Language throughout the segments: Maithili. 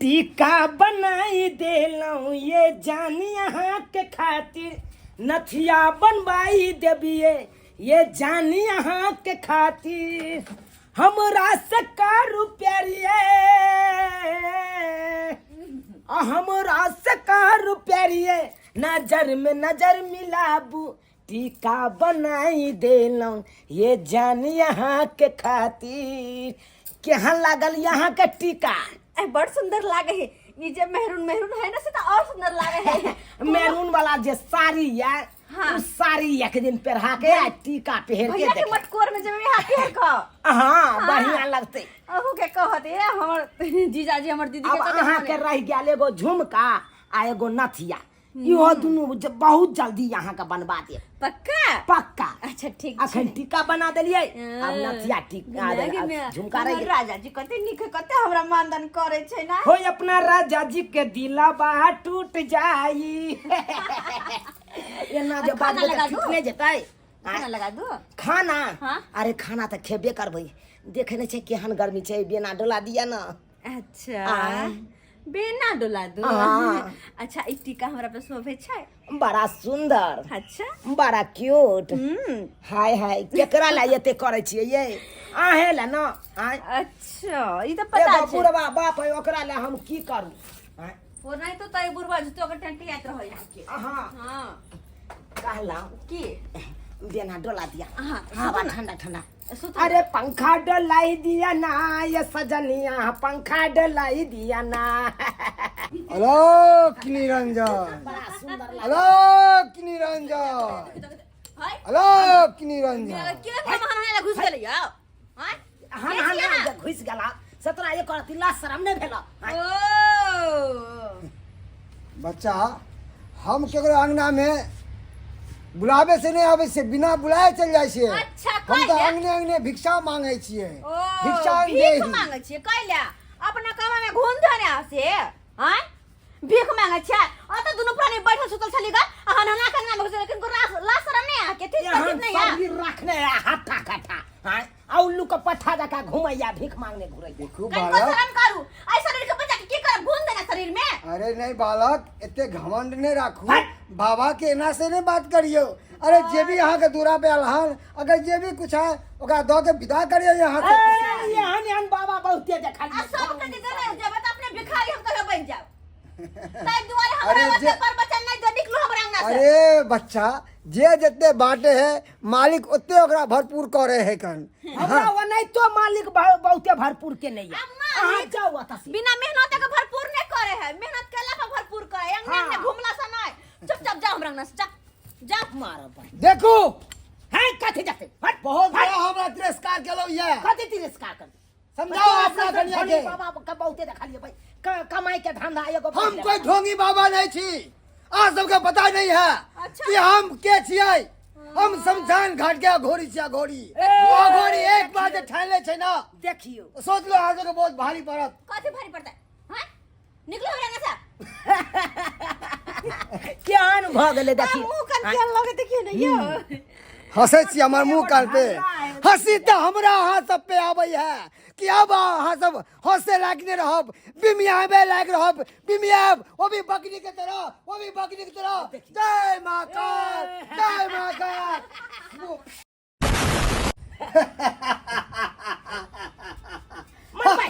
टीका बनाई देलहुँ ये जान यहाँ के खातिर, नथिया बनवाई देबिए ये जान यहाँ के खातिर। हमरा से करू प्यारिए, आ हमरा से करू प्यारिए, नजर में नजर मिलाबू, टीका बनाई देलहुँ ये जान यहाँ के खातिर। केहन लागल यहाँ के टीका? ए, बड़ सुंदर लागे है। ई जे मेहरून मेहरून है ना, से तो और सुंदर लागे है। मेहरून वाला जे साड़ी या हाँ। उ साड़ी एक दिन पहरा के आ टीका पहर के भैया के देख। मटकोर में जब यहाँ पहर का। हाँ, बढ़िया लगते। अहू के कहत ए हमर जीजाजी हमर दीदी के अब कते अहाँ के रह गेल एगो झुमका आ एगो नथिया, इहो दुनू बहुत जल्दी यहाँ के बनवा देब। पक्का? पक्का। अच्छा ठीक अखन टीका बना देलियै, अब नथिया टीका देल, झुमका रह गेल। राजा जी कते नीक कते हमरा मानदान करे छै ना। हो अपना राजा जी के दिलवा टूट जाई। एना जे खाना बाजबै लगा तऽ दू? टूटने जेतै। खाना लगा दू? खाना? हाँ? अरे खाना तऽ खेबे करबै, देखे नहि छै केहन गर्मी छै, बेना डोला दिया ना। अच्छा आय। बेना डोला दू। हाँ। अच्छा ई टीका हमरा पे शोभे छै? बड़ा सुंदर। अच्छा बड़ा क्यूट। हम्म। हाय हाय, केकरा ला एते करै छियै ये? अहें ला ना? आय। अच्छा ई तऽ पता एगो छै। बुढ़वा बाप है, ओकरा ला हम की करू? आय। ओ नहीं तो तय बुढ़वा जुतो के टंटी आत रहै यहाँ के। हाँ। हाँ। कहला की बेना डोला दिया। हाँ, हवा सुतू ना। ठंडा ठंडा। सुतू। अरे पंखा डोलाई दिया ना ये सजनिया, पंखा डोलाई दिया ना। आलोक निरंजन, बड़ा सुंदर लागे। आलोक निरंजन, हाय। आलोक निरंजन। के मेहमान आएला घुस गेलै यौ? हाय। हाँ, हाँ, हाँ, घुस गेला सतरा एक करती ला शरम नहीं भेला। ओ बच्चा, हम केकरो अंगना में बुलावे से नहीं आवे से बिना बुलाए चल जाए छियै। अच्छा, हम तो कैला? अंगने अंगने भिक्षा मांगे छियै। ओ भिक्षा भीख देही। मांगे छियै कैला? अपना कमा में घूम धरे से हां भीख मांगे छियै। अ त दुनु प्राणी बैठल सुतल छली गा, आ हनहना के अंगना में घुसल, लेकिन लाश शरम नहीं आ के ठीक यहाँ ठीक नहीं आ। शरीर रखने है हट्ठा कट्ठा, हाँ, आ उल्लू के पट्ठा जका घुमैया भीख मांगने घुरैया। देखू कनको बालक, शरम करू, ऐ शरीर के बच्चा के की करब, घूम देना शरीर में। अरे नहीं बालक, एते घमंड नहीं राखू, हट। बाबा के एना से नहीं बात करियो। अरे जे भी यहाँ के दूरा पे अलहन, अगर जे भी कुछ है ओकरा दऽ के विदा करियो यहाँ से। ए, एहन एहन बाबा बहुते देखलियै। आ सब के जे देने जेबै त अपने भिखारी हम कहियो बनि जाब। ताहि दुआरे हमरा अरे ओते जे- पर बचन नहीं दो, निकलू हमरा अंगना से। अरे बच्चा, जे जते बांटे है मालिक ओते ओकरा भरपूर करे है कन। हमरा ओनाहितो मालिक बहुते भरपूर के नहीं है। आ मालिक अहाँ जाउ ओतऽ से। बिना मेहनत के भरपूर नहीं करे है, मेहनत केला पर भरपूर करे है। अंगना हाँ। में घुमला से नहीं, चुपचाप जाओ हमरा अंगना से, जा जा। मारब बहिन। देखू हैं, कथी जते? हट, बहुत हट। बड़ा हमरा तिरस्कार केलौ ये। कथी तिरस्कार कर? समझाओ अपना कन्या के। बाबा के बहुते देखलिए भाई, कमाई के धंधा एगो हम बन कोई गेल। ढोंगी बाबा नहीं छी, आ सबके पता नहीं है अच्छा। कि हम के छियै। हम शमशान घाट के अघोरी छियै, अघोरी। ए, अघोरी एक बार जे ठान ले छै ना, देखियो सोच लो अहाँ सबके बहुत भारी पड़त। कथी भारी पड़तै? हैं, निकलो हमरा अंगना से। केहन भऽ गेलै देखियो। मुंह कान केहन लगे देखियो ने यौ। हंसै छी हमर मुंह कान पे? हंसी तऽ हमरा अहाँ सब पे आबै है कि अब अहाँ सब हंसे लायक नहीं रहब, बिमियाबे लायक रहब, बिमियाब वो भी बकरी के तरह, वो भी बकरी के तरह। जय महाकाल, जय महाकाल। मर भाई,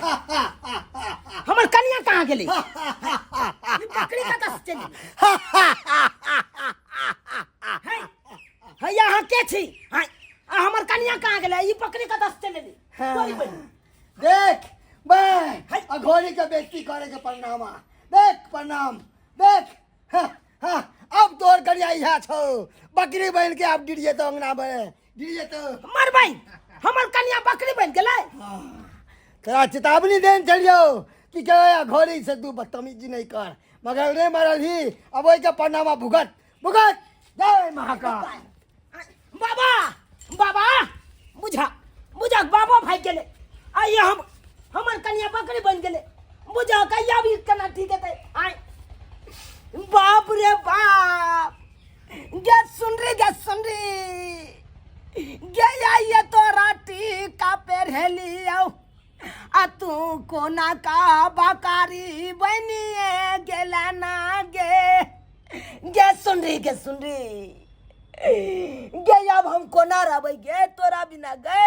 हमर कनिया कहाँ गेलै? ई बकरी कतऽ से चलि गेलै? है, है, अहाँ के छी? है, आ हमर कनिया कहाँ गेलै? ई बकरी कतऽ से चलि गेलै? तोरी बहिन। देख बे अघोरी के बेइज्जती करे के प्रणामा, देख प्रणाम, देख। हाँ, हाँ, अब तोर करिया इहा छौ, बकरी बन के आब गिर जेतौ अंगना में, गिर जेतौ। मर भाई, हमर कनिया बकरी बन गेलै। तोरा चेतावनी देन चलियो कि के अघोरी से तू बदतमीजी नहीं कर, मगर नहीं मरल ही, अब ओहि के प्रणामा भुगत भुगत। जय महाकाल। बाबा, बाबा, बुझा बुझा, बाबा भाग गेलै। आइए हम हमर कनिया बकरी बन गेलै। बुझा कहिया भी केना ठीक हेतै? आइ बाप रे बाप, गे सुन रे, गे सुन रे, गे आइए तोरा टीका पेरहलियौ, आ तू कोना का बकारी बनिए गेला ना गे। गे सुन री, गे सुन री गे, अब हम कोना रहबै गे तोरा बिना गे?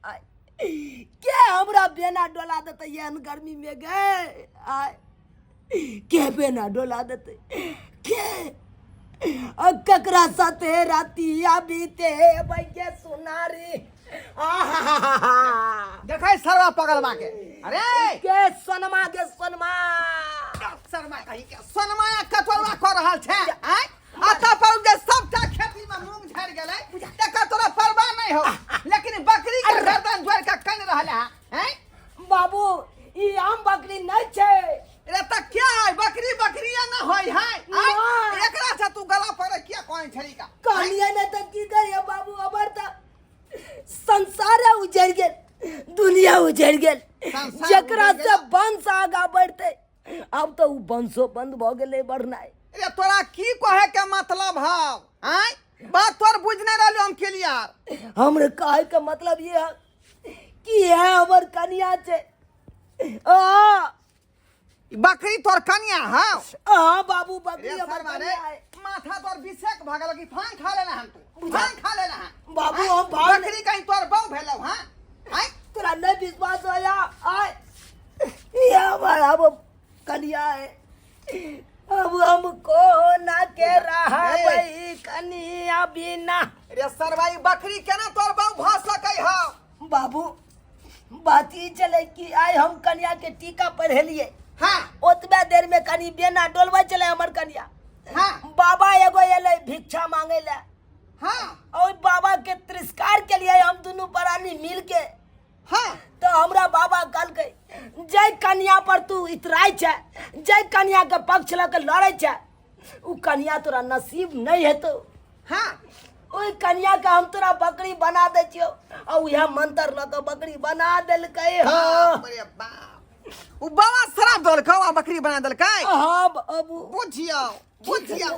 आय, के हमरा बेना डोला देतै एहन गर्मी में गे? आय, के बेना डोला देतै के? आ ककरा साथे रातिया बीते गे सुनारी? आहा। देखै सरवा पगलवा के, अरे के सोनमा, के सोनमा। शर्मा कही के सोनमा कटोरवा कऽ रहल छै। आय, अतऽ पर जे सबटा खेती में मूंग झड़ि गेलै तकर तोरा परवाह नहि हो, लेकिन बकरी के गर्दन जोड़ि के कानि रहल है। हैं बाबू, ई आम बकरी नहीं छै। रे तऽ क्या है बकरी? बकरिया न होय है? आय, नहि। एकरा से तू गला पर किया कोन छड़ी का? कहलिए ने तऽ की कहिए बाबू, हमर तऽ संसारे उजड़ गेल, दुनिया उजड़ गेल। संसार जकरा उजड़ि से गेल। वंश आगा बढ़ते, आब तऽ उ वंशो बंद भऽ गेलै बढ़नाइ। रे तोरा की कहे के मतलब हौ? आय, बात तोर बुझ नहि रहलियो हम क्लियर। हमरे कहे के मतलब ये है कि है हमर कनिया छै आ। ई बकरी तोर कनिया हौ? आ बाबू, बकरी रे हमर सरवा रे, कनिया है। माथा तोर बिसेक भऽ गेल कि भांग खा लेना हन? तू भांग खा लेना हन? बाबू, आँय? हम भांग बकरी कहीं तोर बहु भेलौ? हाँ, आँय? तोरा नहीं विश्वास होया? आय, ये हमारा अब कनिया है। अब हमको ना के रहबै कनिया बिना। रे सरवा, ई बकरी केना तोर बहु भऽ सकै हौ? बाबू, बात ई चले कि आइ हम कनिया के टीका पढ़ेलिए। ओतबे देर में कनी बेना डोलबै चले हमर कनिया। बाबा एगो एलै भिक्षा मांगे ले। और बाबा के तिरस्कार के लिए हम दुनू प्राणी मिल के, तो हमरा बाबा कहलकै, जय कन्या पर तू इतराइ छै, जय कन्या के पक्ष लऽ के लड़ै छै, उ कन्या तोरा नसीब नहीं हेतौ। ओहि कन्या के हम तोरा बकरी बना दै छियौ। आ उएह मंत्र लऽ के बकरी बना देलकै। हँ। बाप रे बाप, उ बाबा शराब देलकौ आ बकरी बना देलकै? हँ बाबू। बुझियौ, बुझियौ,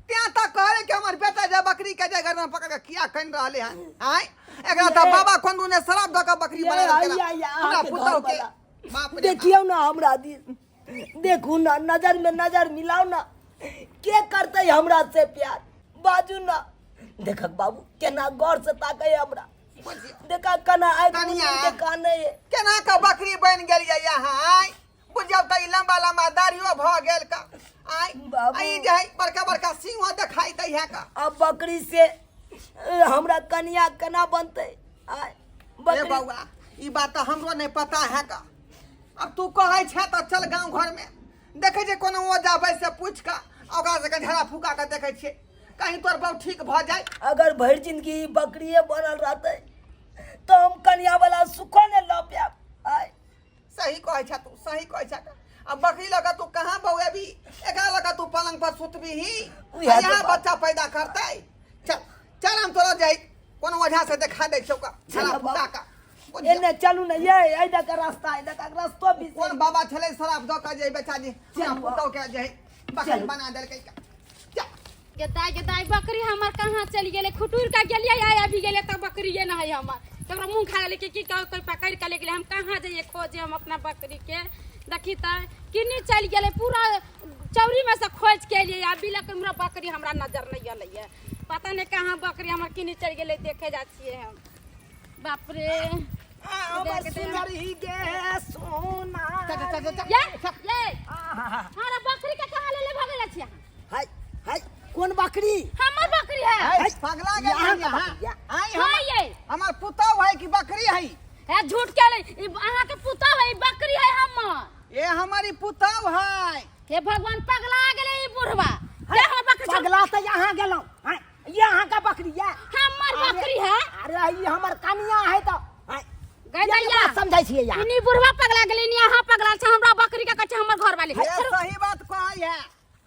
तें तऽ कहले कि हमर बेटा जे बकरी के जे गर्दन पकड़ के किया कानि रहले हन। आँय, एकरा तऽ बाबा कोन दुने शराब दऽ के बकरी बना देलकै। या, या, हमरा अहाँके पुतहु के घरवला। बाप रे। देखियौ ना, हमरा दिस देखू ना, नजर में नजर मिलाओ ना। के करते हमरा से प्यार, बाजू ना। देखक बाबू, केना गौर से ताके हमरा। बुझियौ। देखा कना आइ कनिया। के काने। केना के बकरी बनि गेलियै यहाँ? आँय, बुझियौ तऽ ई लम्बा लम्बा दाढ़ियो भऽ गेल का। आँय? बाबू। आ ई जे है बड़का बड़का सिंह देखाई दै है का। अब बकरी से हमरा कनिया केना बनते आय? ए बकरी बौआ, ई बात तऽ हमरो नहि पता है का। अब तू कहै छै तऽ चल, गाँव घरमे देखै छियै कोनो ओझा वैद्य से पूछि कऽ आ ओकरा से झड़ा फूका कऽ देखै छियै, कहीं तोर बहु ठीक भऽ जाय। अगर भरि जिंदगी ई बकरिए बनल रहते तो हम कनिया वाला सुखो ने लऽ पायब आय। सही कहै छ तू, सही कहै छ। अब बकरी लऽ कऽ तू कहाँ बौएबी? एकरा लऽ कऽ तू पलंग पर सुतबीही? उएह आ तऽ यहाँ बात। बच्चा पैदा करतै। चल चल, हम तोरा जाइ कोनो ओझा से देखा दै छियौ का झड़ा चल फूका का, बुझियौ। एने चलू ने ये, एहि दऽ के रास्ता, एहि दऽ के रास्तो भी। कोन बाबा छलै शराब दऽ कऽ जे बेचारी चल। हमरा पुतहु के जे बकरी चल। बना देलकै का। चल। गेदाय गेदाय, बकरी हमर कहाँ चलि गेलै? खुटुर के गेलियै आइ, अभी गेलै तऽ बकरिए नहि है हमर। तकरा मुँह खा गेलै कि की कहू, कोइ पकड़ि के ले गेलै। हम कहाँ जइयै खोजे हम अपना बकरी के? देखी तऽ किन्नी चलि गेलै। पूरा चौरीमे से खोजि के एलियै, अभी लग हमरा बकरी हमरा नजर नहि एलैए। पता नहि कहाँ बकरी हमर किन्नी चलि गेलै। देखे जाइ छियै हम, बाप रे। हमर सुनरी गे सोना। चल चल चल चल। ये ये, हमरा बकरी के कहाँ ले ले भगल छी अहाँ? हाय हाय, कोन बकरी? हमर बकरी है। है, पगला गेल यहाँ यहाँ। के बकरी, आइ हाँ। हमर ये हमर पुतहु है कि बकरी है? है झूठ के ले, ई अहाँ के पुतहु है, ई बकरी है हमर। ये हमारी पुतहु है। हे भगवान, पगला गेलै ई बुढ़वा। हे, हमर बकरी छोड़। पगला तऽ यहाँ गेलहुँ। हाँ, ये अहाँ के बकरी ये? हमर बकरी है। अरे, ई हमर कनिया है तऽ हाँ, गै दैया। ये बात समझै छियै यहाँ। इनी बुढ़वा पगला गेलै, इनी अहाँ पगला छै। हमरा बकरी के कहै छै हमर घर वाली। ये सही बात कहै है,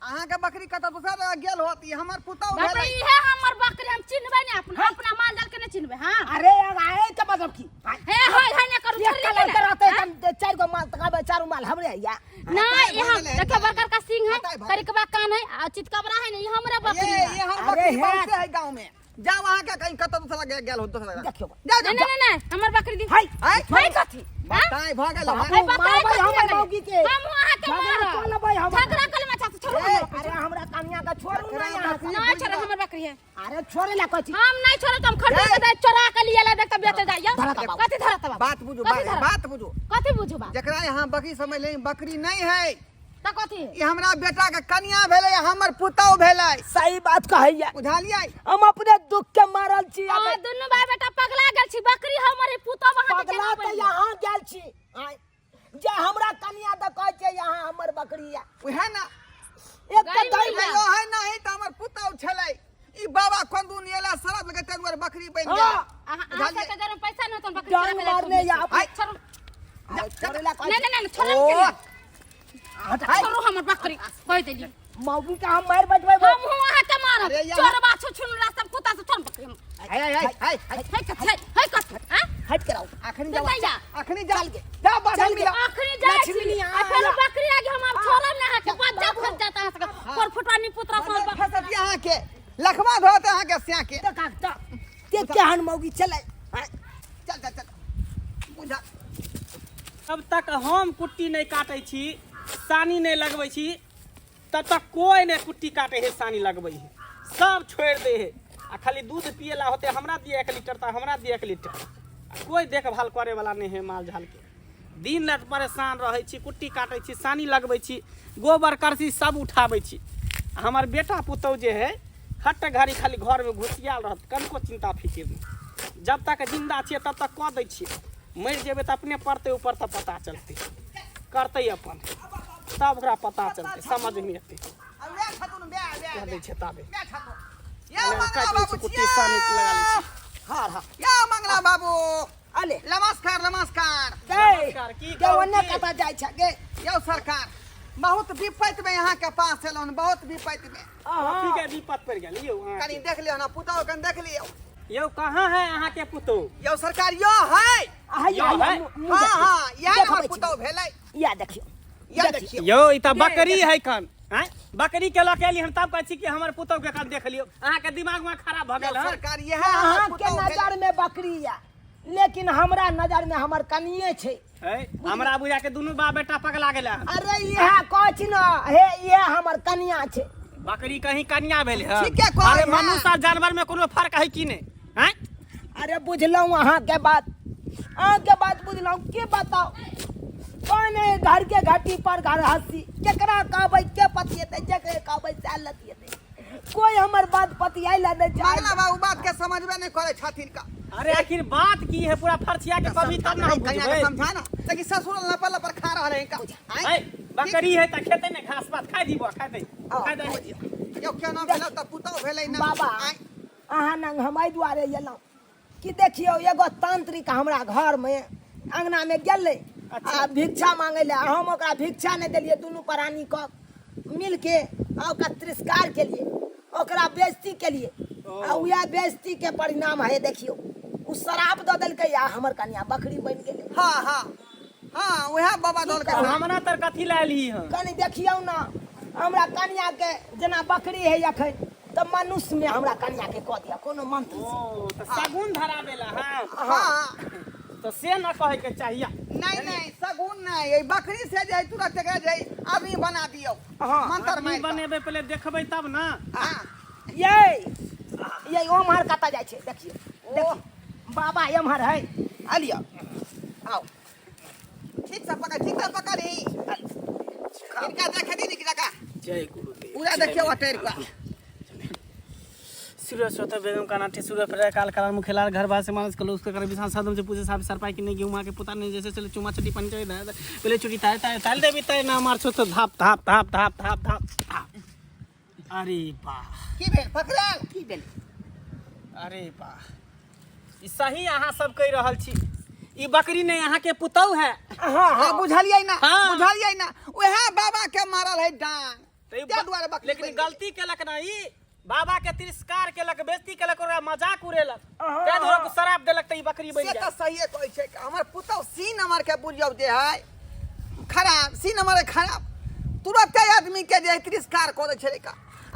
अहाँके बकरी कतऽ दोसर जगह गेल होत, ई हमर पुतहु बाप रे। भेलै। ई है हमर बकरी, हम चिन्हबै ने अपना अपना माल जाल के नहि चिन्हबै? हाँ। अरे, आए के मतलब की? हाँ, हे होय है ने करू एक छोड़ि कलर ने के रहते तऽ चारि गो माल तकाबै, चारू माल हमरे या। नहीं, भऽ यहाँ गेलै, देखो, बड़का बड़का सिंह है, हटाइ भऽ करिकबा कान है आ चितकबरा है ने, ई हमरा बकरी ये है। ये हमर अरे बकरी है। बहुते है गाँव में। जाओ अहाँ के कहीं कतौ दोसरा गेल गेल हो दोसरा देखियौ। जाओ नहीं जाओ नहीं नहीं हमर बकरी दी हाय आय हाय कथी हाँ? बताई भऽ गेल बाबू, हाय बताई मारबै कथी हमर लगलै? मौगी के। हम अहाँ के झगड़ा मारब। कऽ लेबै हम। झगड़ा कऽ लेबै चाचा छोड़ू ए, हमर बकरी। अरे हमरा कनिया के छोड़ू ना एकरा यहाँ से। बकरी नहीं छोड़ो हमर बकरी है अरे छोड़े ला कहै छी हम नहीं छोड़ो तुम खटो के दे चोरा के लिए ला देख के बेचे जाइयो धरा तब। कथी धरा तब बात बुझू कथी बात धरा? बात बुझू कथी बुझू बात जकरा यहाँ बकरी समझ ले बकरी नहीं है त कथी ई हमरा बेटा के कनिया भेलै हमर पुतहु भेलै सही बात कहैया बुझलियै हम अपने दुख के मारल छी आ दुनू भाई बेटा पगला गेल छी बकरी हमर पुतहु अहाँ के पगला केना तऽ बनि गेल? यहाँ गेल छी आँय। जे हमरा कनिया तऽ कहै छै यहाँ हमर बकरी या उएह ने एक तऽ गरीब दही मिला। कहियो है नहीं तऽ हमर पुतहु छलै ई बाबा कंदू नेला शराब लगे तै दुआरे बकरी बनि गेल हाँ। अहाँ अहाँ बुझलियै सबके जरे पैसा न होतन बकरी जान चोरा के ले मारने या छोड़ू। आय। छोड़ू अरे छोड़े ला कहै नहीं छी। नहीं नहीं छोड़ू ओ हट, छोड़ू हमर बकरी कहि देली मौगी के हम मारि बैठबै हम हूँ अहाँ के मारब अरे यहाँ- चोरबा छु छुन रास्ता कुत्ता से छोड़ बकरी हम हाय हाय हाय हाय हे कथी हे कथी हां हट के रहो अखनी जा जा। अखनी जा जा बाहर चल मिला आखिरी जाइ छी लक्ष्मी आ आ फेर या। बकरी आगे हम आब छोड़ब ना अहाँ के बच्चा फंस जाता अहाँ सबके पर फुटवा नी पुतरा सब फसत यहाँ के लखवा धोत अहाँ के स्या के तऽ काक तऽ ते केहन मौगी छलै आँय। चल चल चल बुझा जब तक हम कुट्टी नहि काटै छी सानी नहि लगबै छी तब तक कोइ नहि कुट्टी काटै है सानी लगबै है सब छोड़ि दै है आ खाली दूध पियला होतै हमरा दिअ 1 लीटर तऽ हमरा दिअ 1 लीटर आ कोइ देखभाल करैवला नहि है माल जाल के दिन राति परेशान रहै छी कुट्टी काटै छी सानी लगबै छी गोबर करसी सब उठाबै छी आ हमर बेटा पुतहु जे है हट घड़ी खाली घरमे घुसियाल रहत कनिको चिन्ता फिकिर नहि जब तक जिन्दा छियै तब तक कऽ दै छियै मरि जेबै तऽ अपने पड़तै ऊपर तऽ पता चलतै करतै अपन तब ओकरा पता चलतै समझमे एतै अब वे खातून बे बे कऽ दै छै ताबे बे खातून या काटि मंगला लै बाबू छी कुट्टी सानी लगा लै छी हर हर या मंगला बाबू अले नमस्कार नमस्कार गे नमस्कार, की गे कहू ओन्ने की? कतऽ जाइ छ गे यौ सरकार बहुत विपत्ति में यहाँ के पास एलहुँ बहुत विपत्ति में कथी के विपत पड़ि गेल यौ अहाँके? कनी देख लियौ ना पुतहु कनी देख लियौ यौ कहाँ है अहाँके पुतहु यौ सरकार यो है आ यो या है? हाँ हाँ इएह ने हमर देखबै छी। पुतहु भेलै या देखियौ या देखियौ यौ ई तऽ बकरी है कन आँय बकरी के लऽ के एली हम तब कहै छी कि हमर पुतहु के कन देख लियौ अहाँके दिमाग में खराब भऽ गेल यौ हन सरकार इएह हमर अहाँके पुतहु भेलै नजर में बकरी या लेकिन हमरा नजर में हमर कनिए छै है हमरा बुझा के दुनू बाप बेटा पगला गेल हन अरे इएह कहै छी ने हे इएह हमर कनिया छै बकरी कहीं कनिया भेल हन ठीके कहै अरे है। मनुष्य आ जानवर में कोनो फर्क है कि नहि आँय अरे बुझलहुँ अहाँके बात अहाँके बात बुझलहुँ के बताउ कौन है घर के घाटी पर घर हंसी केकरा कहबै के पतिएतै जकरे कहबै सएह लतिएतै कोई हमर बात पतियाइ ला नहि चाहै मंगला बाबू बात के समझबे नहीं करे छथिन का अरे आखिर बात की है पूरा फर्चिया के कभी तब ना हम कन्या के बुझबै समझा ना ताकि ससुर लपा लपर खा रहल है का है बकरी है त खेते ने घास पात खाइ दीबो खाइ दे खाइ दे यौ केना भेलौ त पुतौ भेलै ना बाबा आँय, अहाँ नंग हम एहि दुआरे एलहुँ कि देखियौ एगो तांत्रिक हमरा घरमे अङ्गनामे गेलै आ भिक्षा मांगै लए हम ओकरा भिक्षा नहि देलियै दुनू प्राणी कऽ मिलके आ ओकरा तिरस्कार केलियै ओकरा बेइज्जती केलियै आ उएह बेइज्जतीके परिणाम है देखियौ ओ श्राप दऽ देलकै आ हमर कनिया बकरी बनि गेलै हाँ हाँ हाँ उएह बाबा दल के हमरा तर कथी लए एलही हन कनि देखियौ ने हमरा कनियाके जेना बकरी है अखन तऽ मनुष्यमे हमरा कनियाके कऽ दिअ कोनो मंत्र से ओ तऽ सगुन धराबे ला हाँ हाँ तऽ से न कहै के चाहिए नहीं नहीं सगुन नहीं ये बकरी से जे तुरंत एकरा जे आदमी बना दियौ हाँ, मंत्र आदमी मारि कऽ। बनेबै पहिले देखबै तब ना हाँ ये ये ओम्हर कतऽ जाइ छै देखियौ देखियौ बाबा एम्हर है आ लिअ आउ ठीक से पकड़ ठीक से पकड़ ही इनका देखे दी निक जगह जय गुरुदेव पूरा देखियो अटेर का सूर्य स्वतः बेगम का नाट्य सूर्य प्रेर काल काल मुखेलाल घर बार से मानस कलो उसका कर विशाल साधन से पूछे साहब सरपाई कि नहीं गेहूं माँ के पुता नहीं जैसे चले चुमा चटी पन चढ़ी पहले चुटी तारे तारे ताल देवी तारे ना मार छो तो धाप धाप धाप धाप धाप धाप धाप। अरे वाह की भेल पकड़ल की भेल अरे वाह ई सही अहाँ सब कहि रहल छी ई बकरी नहीं अहाँ के पुतहु है हाँ हाँ बुझलियै ना हाँ। बुझलियै ना उएह बाबा के मारल है डांग तऽ ई ताहि दुआरे बकरी लेकिन बनि गेलै। गलती केलक ना ई बाबा के तिरस्कार केलक बेइज्जती केलक ओकरा मजाक उड़ेलक ताहि दुआरे ओकरा शराब देलक तऽ ई बकरी बनि से गेल तऽ सहिए कहै छै कि हमर पुतहु सी नंबर के बुझियौ जे है खराब सी नंबर के खराब तुरते आदमी के जे है तिरस्कार कऽ दै छलै का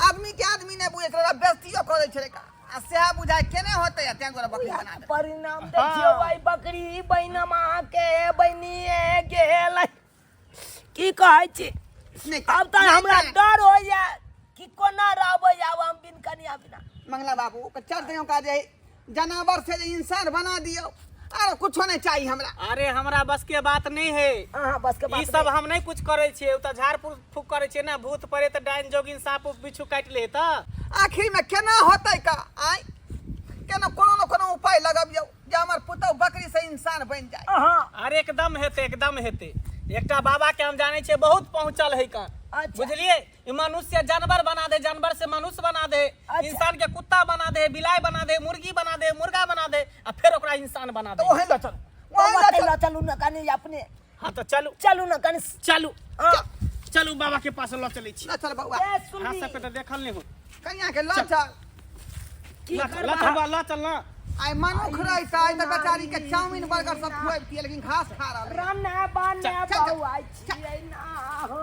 आदमी के आदमी नहि बुझै छलै बेइज्जतियो कऽ दै छलै का आ सेहा बुझाय केने होतै आ तें दुआरे बकरी बना देलकै। परिणाम देखियौ भाई बकरी बहिनमा के बनिए गेल। की कहै छी? नहि आब तऽ नहि हमरा तऽ- डर होइया कि कोना रहबै आब हम बिन कनिया बिना। मंगला बाबू के चढ़ दियौ का जे जनावर से जे इंसान बना दियौ, आरो कुछो नहीं चाहिए हमरा। अरे हमरा बस के बात नहीं है। अहाँ बस के ई बात सब नहीं। हम नहीं कुछ करे छियै, उ तऽ झाड़ फूक करे छियै ना, भूत प्रेत डाइन जोगिन सांप उप बिच्छू काटि ले तऽ। आखिर में केना होतै का आय? केना कोनो न कोनो उपाय लगबियौ जे हमर पुतहु बकरी से इंसान बनि जाय। अहाँ अरे एकदम हेतै, एकदम हेतै। एकटा बाबा के हम जानै छियै बहुत पहुंचल है का। अच्छा। बुझलियै? ई मनुष्य जानवर बना दे, जानवर से मनुष्य बना दे, अच्छा। इंसान के कुत्ता बना दे, बिलाय बना दे, मुर्गी बना दे, मुर्गा बना दे, आ फेर ओकरा इंसान बना तऽ दे। ओहे लऽ चलू, ओहे बाबा लऽ के चलू। लऽ चलू न कनी अपने। हाँ तऽ चलू। चलू न कनी। चलू। हाँ। चलू बाबा के पास लऽ चलै छी। लऽ चल बौआ। ए, अहाँ सुनली। सबके तऽ देखल नहि हो। कनिया के लऽ चल। की लऽ चल, करबा? लऽ चल बौआ, लऽ चल ना। आइ मनुख रहितै तऽ बेचारी के चाउमीन बर्गर सब खुअबितियै, लेकिन घास खा रहल है। राना बाना चल, चल, बौआ छियै ना हो।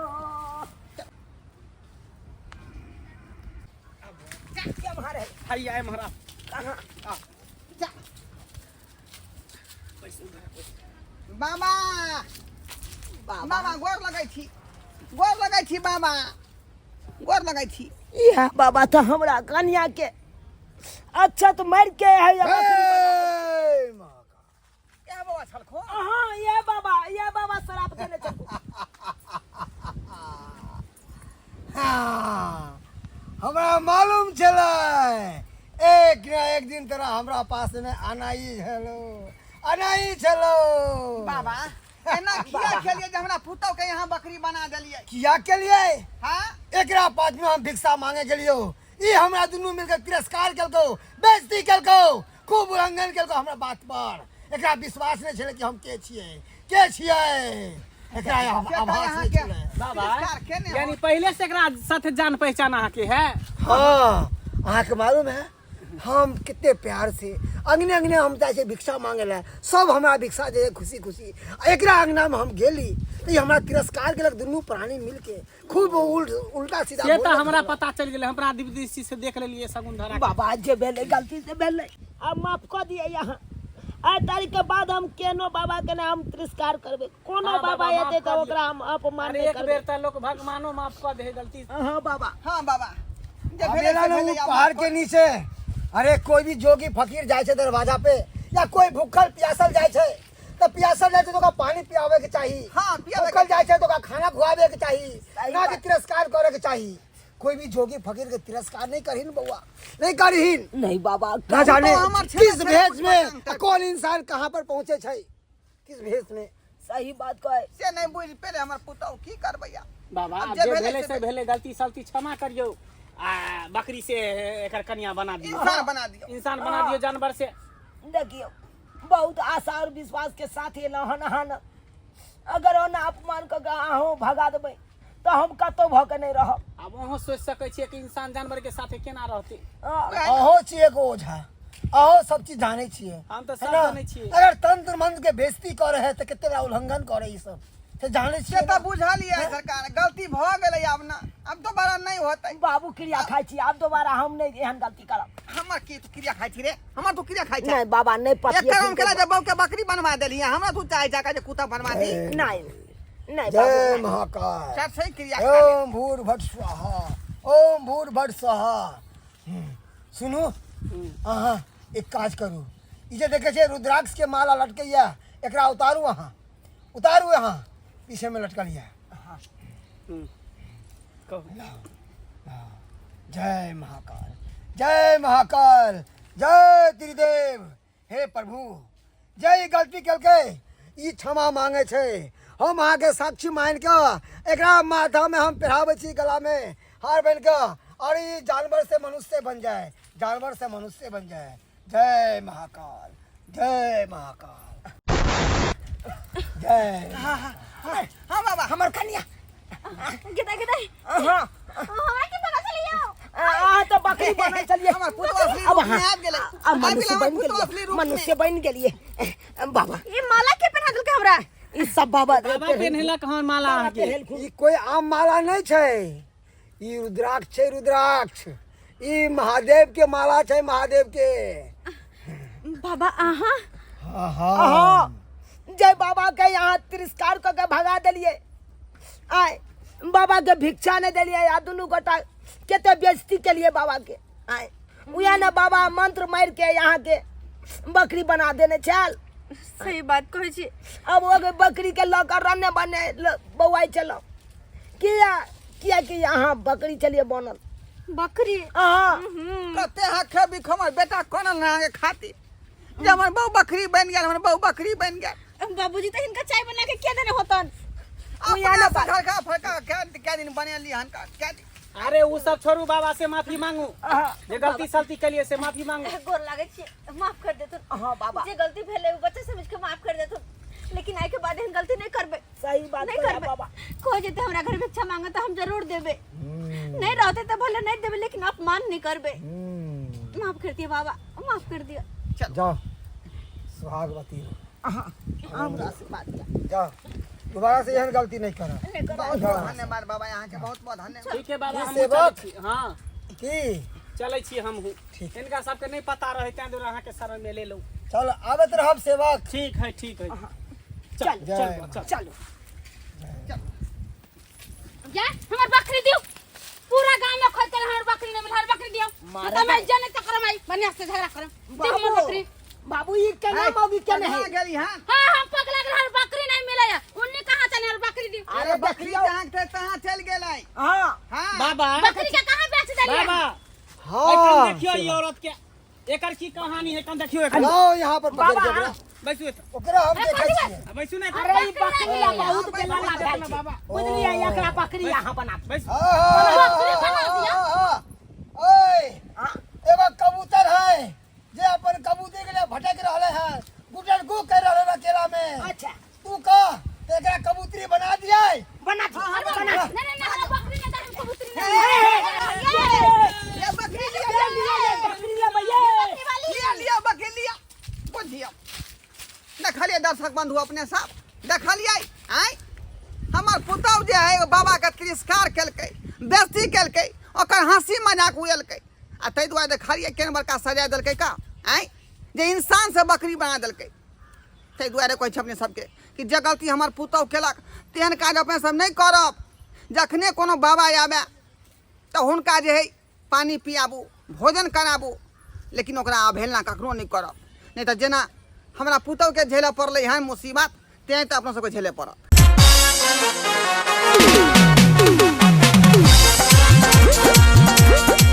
केम्हर है? हैया एम्हर आ। कहाँ? जा। बाबा, बाबा गोर लगै छी, गोर लगै छी बाबा, गोर लगै छी। इएह बाबा तऽ हमरा कनिया के अच्छा तो मर के है या बकरी बना। हे महाकाल। इएह बाबा छलखो? हाँ, ये बाबा, ये बाबा शराब देने चलू। हाँ, हमरा मालूम छलै एक न एक दिन तोरा हमरा पास में आना ही छलो, आना ही छलो। बाबा एना किया खेलिए जे हमरा पुतहु के यहाँ बकरी बना देलियै? किया केलियै? हाँ? एकरा पास में हम भिक्षा मांगे गेलियो, ई हमरा दुनू मिलके तिरस्कार केलको, बेइज्जती केलको, खूब उल्लंघन केलको हमरा बात पर। एकरा विश्वास नहीं छलै कि हम के छियै, के छियै, एकरा हम से तऽ आभास नहीं अहाँके छलै। बाबा, तिरस्कार केने यानी हो? पहले से एकरा साथे जान पहचान अहाँके है? हाँ, अहाँके मालूम है हम कितने प्यार से अंगने अंगने हम जाइ छियै भिक्षा मांगे ला, सब हमरा भिक्षा दे खुशी खुशी। एकरा अंगना में हम गेली तऽ ई हमरा तिरस्कार केलक, दुनू प्राणी मिलके खूब उल्टा सीधा से तऽ बोललक हमरा हमरा। पता चलि गेलै, हमरा दिव्य दृष्टि से देख लेलियै शगुनधरा के। बाबा जे भेलै गलती से भेलै, आब माफ कऽ दिअ यहाँ। आइ तारीख के बाद हम केनो बाबा के ना हम तिरस्कार करबै, कोनो हाँ, बाबा बाबा, माफ एतै तऽ कऽ दिअ। ओकरा हम अपमान अरे नहि एक करबै। बेर तऽ लोक भगवानो माफ कऽ दे गलती। हाँ बाबा। हाँ बाबा। जे अब भेलै एला से ना भेलै, उ आब पहाड़ माफ के कऽ नीचे, अरे कोई भी जोगी फकीर जाय छै दरवाजा पे, या कोई भूखल प्यासल जाय छै तऽ प्यासल जाय छै तऽ ओकरा पानी पियावे के चाही। हाँ, पियावे के भूखल जाय छै तऽ ओकरा खाना खुआवे के चाही, सही ना कि बात। तिरस्कार करे के चाही। कोई भी जोगी फकीर के तिरस्कार नहीं करहिन बउआ, नहीं करहिन। नहीं बाबा, ना जाने तो हमर छेना किस छेना भेष कुछ में पसंद कर। कौन इंसान कहाँ पर पहुँचे छै, किस भेष में। सही बात कहे। से नहीं बुझि पेलै हमर पुतहु, की करबै आब? बाबा, आब आब जे जे भेलै भेलै से से भेलै, गलती सलती क्षमा करियौ, आ बकरी से एकर कनिया बना दियौ, इंसान बना दियौ, इंसान बना दियौ जानवर से। देखियौ बहुत आशा और विश्वास के साथ एलहुँ हन, हन अगर ओना अपमान कऽ के अहूँ भगा देबै तऽ हम कतहु भऽ के नहि रहब। आब अहूँ सोचि सकै छियै कि इंसान जानवर के साथे केना रहतै। हँ। अहूँ छियै एगो ओझा, अहूँ सब चीज जानै छियै। हम तऽ है सब ना? जानै छियै। अगर तंत्र मंत्र के बेइज्जती करे है तऽ कते बड़ा उल्लंघन करे ई सब, से जानै से छियै तऽ ना? बुझलियै सरकार, गलती भऽ गेलै, आब ना, आब दोबारा नहि होतै। बाबू क्रिया खाइ छी, आब दोबारा हम नहि एहन गलती करब। हमर की तू क्रिया खाइ छी रे? हमर तू क्रिया खाइ छै? नहि बाबा, नहि एक पतिए काम केला जे बहू के बकरी बनवा देलियै, हमरा तू चाहे जाके जे कुत्ता बनवा दी। नहि नहि जय बाबू, नहि। महाकाल। सर सही क्रिया खा ले। ओम भूर भट स्वाहा, ओम भूर भट स्वाहा। सुनू अहाँ एक काज करू, ई जे देखै छियै रुद्राक्ष के माला लटकैया, एकरा उतारू, अहाँ उतारू, अहाँ पीछे में लटकल यऽ। कहू। जय महाकाल, जय महाकाल, जय त्रिदेव। हे प्रभु, जे ई गलती केलकै ई क्षमा मांगे छै, हम अहाँके साक्षी मान कऽ एकरा माथा में हम पहिराबै छी, गला में हार बन कऽ, और ई जानवर से मनुष्य बन जाए, जानवर से मनुष्य बन जाए। जय महाकाल, जय महाकाल, जय। हाँ बाबा। हमर कनिया गिदा गिदा। अहाँ हमरा के बना चलियो? अहाँ तऽ बकरी बनल छलियै। हमर पुतहु असली अब रूप में अहाँ आबि गेलै। अब आबि मनुष्य गेलै हमर बनि पुतहु गेलियै, असली रूप में। मनुष्य बनि गेलियै बाबा। ई माला के पहना देलकै हमरा? ई सब बाबा बाबा पेन्हेलक हन माला अहाँके। ई कोई आम माला नहीं छै, ई रुद्राक्ष छै, रुद्राक्ष। ई महादेव के माला छै महादेव के। बाबा अहाँ हाँ हाँ अहाँ जय बाबा के यहाँ तिरस्कार कऽ के भगा देलियै, आय बाबा के भिक्षा नहि देलियै आ दुनू गोटा कते बेइज्जती केलियै बाबा के। आय उएह ने बाबा मंत्र मारि के यहाँ के बकरी बना देने छल। सही बात कहै छी। अब ओ बकरी के लऽ कऽ रने बने बौआइ छलहुँ। किया किया कि यहाँ बकरी छलियै बनल। बकरी? अहाँ कते अहाँ खेबी हमर बेटा कोना ना अहाँके खातिर जे हमर बहु बकरी बनि गेल, हमर बहु बकरी बनि गेल। बाबूजी तऽ हिनका चाय बना के के देने होतन? अपना से फड़का फड़का कै दिन बनेली हन का कै दिन। अरे उ सब छोड़ू, बाबा से माफी मांगू, जे गलती सलती के लिए से माफी मांगू। गोर लागै छी, माफ कर देथुन। हाँ बाबा, जे गलती भेलै ओ बच्चा समझ के माफ कर देथुन, लेकिन आइ के बाद एहन गलती नहीं करबै। सही बात नहीं कहला करबै। बाबा। कोई जेते हमरा घर भिक्षा मांगे तो हम जरूर देबै, नहीं रहते तो भले नहीं देबै, लेकिन अपमान नहीं करबै। माफ कर दिया बाबा, माफ कर दिया। जाओ सुहागवती हो। हमरा से बात कर। जाओ, दोबारा से एहन गलती नहीं करब। नहीं करब। बहुत बहुत धन्यवाद बाबा, यहाँ के बहुत बहुत धन्यवाद। ठीक है बाबा, की हम सेवक? चलै छी। हाँ की चलै छी हमहूँ। ठीक। इनका सबके नहीं पता रहे तें दुआरे अहाँके शरण में ले लूँ। चल आबैत रहब सेवक। ठीक है ठीक है, चल चल चल चलो। जा हमर बकरी दियो, पूरा गांव में खोज कर हमर बकरी नहीं मिल, हमर बकरी दियो। मारे तो मैं जने तो करम आई बढ़िया से झगड़ा करम। दियो हमर बकरी। बाबू ई केना मौगी केने है? कहाँ गेली हन? हां हम पगला गेल, हमर बकरी नहीं मिले है। उन्नी कहां चले हमर बकरी दियो। अरे बकरी देखियौ। जहाँ थे तहाँ चल गेलै। हाँ हाँ बाबा बकरी के कहां बेच देलिए? बाबा हाँ एखन देखियो ई औरत के एकर की कहानी है, कन देखियो एखन। लाओ यहाँ पर पकड़ के बाबा। ओकरा। बैसू एतऽ। ओकरा हम देखै छियै। बैसू ने अरे ई बकरी ला बहुत बेला ला भेल छै। बाबा। बुझलियै, एकरा बकरी यहाँ बना दियौ। बैसू। हाँ, हाँ, हाँ, हाँ, हाँ। ओए, एगो कबूतर है जे अपन कबूतर के लिए भटक रहले है, गुटर गु कर रहले है अकेला में। अच्छा तू कह तो एकरा कबूतरी बना दिया। बना दियौ, बना दियौ। नहीं नहीं नहीं, हमर बकरी नहीं, हम कबूतरी नहीं। ये बकरी लिया, लिया, लिया, बकरी लिया भैया। लिया लिया बकरी लिया। बुझियो देखलिए दर्शक बंधु अपने सब देखलिए आय हमर पुतहु जे है ओ बाबा के तिरस्कार केलकै, बेइज्जती केलकै, ओकर हंसी मजाक उड़ेलकै आ ताहि दुआरे देखलिए केहन बड़का सजा देलकै का आय जे इंसान से बकरी बना देलकै। ताहि दुआरे कहै छी अपने सबके कि जे गलती हमर पुतहु केलक तेहन काज अपने सब नहि करब। जखने कोनो बाबा आबे तऽ हुनका जे है पानी पियाबू, भोजन कराबू, लेकिन ओकरा अवहेलना कखनो नहि करब, नहि तऽ जेना हमरा पुतहुके झेलऽ पड़लै हँ मुसीबत तेँ तऽ अपना सबके झेलऽ पड़त।